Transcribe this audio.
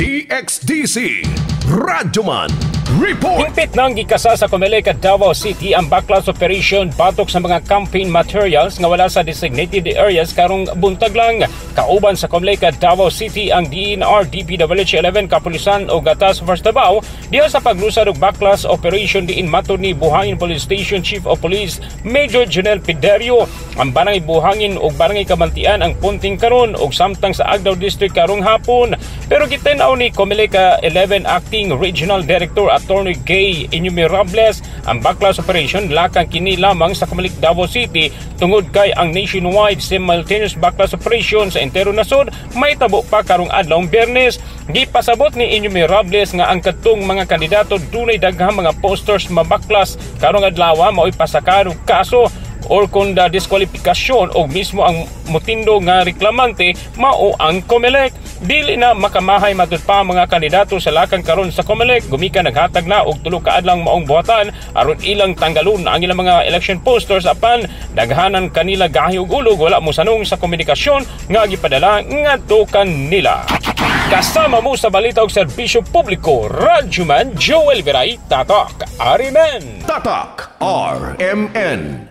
DXDC Radyoman Report. Hingpit nang gikasa sa Comelec at Davao City ang baklas operation batok sa mga campaign materials nga wala sa designated areas karong buntag lang. Kauban sa Comelec at Davao City ang DENR, DPWH 11, Kapulisan o Task Force Davao diha sa paglusad og baklas operation diin, matod ni Buhangin Police Station Chief of Police Major Janel Pederio. Ang barangay Buhangin ug barangay Kamantian ang punting karon ug samtang sa Agdao District karong hapon. Pero gitan-aw ni Comelec 11 Acting Regional Director Attorney Gay Innumerables ang baklas operation lakang kini lamang sa Comelec Davao City tungod kay ang nationwide simultaneous baklas operation sa entero nasod may tabo pa karong adlawng Biyernes. Gipasabot ni Innumerables nga ang kadtong mga kandidato dunay daghang mga posters mabaklas karong adlaw mao'y pasakar og kaso or kung da diskwalifikasyon o mismo ang mutindo nga reklamante mao ang COMELEC. Dili na makamahay matud pa ang mga kandidato sa lakang karon sa COMELEC gumikan naghatag na og 3 ka adlang maong buhatan aron ilang tanggalon ang ilang mga election posters, apan daghanan kanila gahi og ulog, wala mosanong sa komunikasyon nga gipadala ngadto kanila. Kasama mo sa balita og serbisyo publiko, Radyoman Joel Viray, Tatak, RMN. Tatak RMN.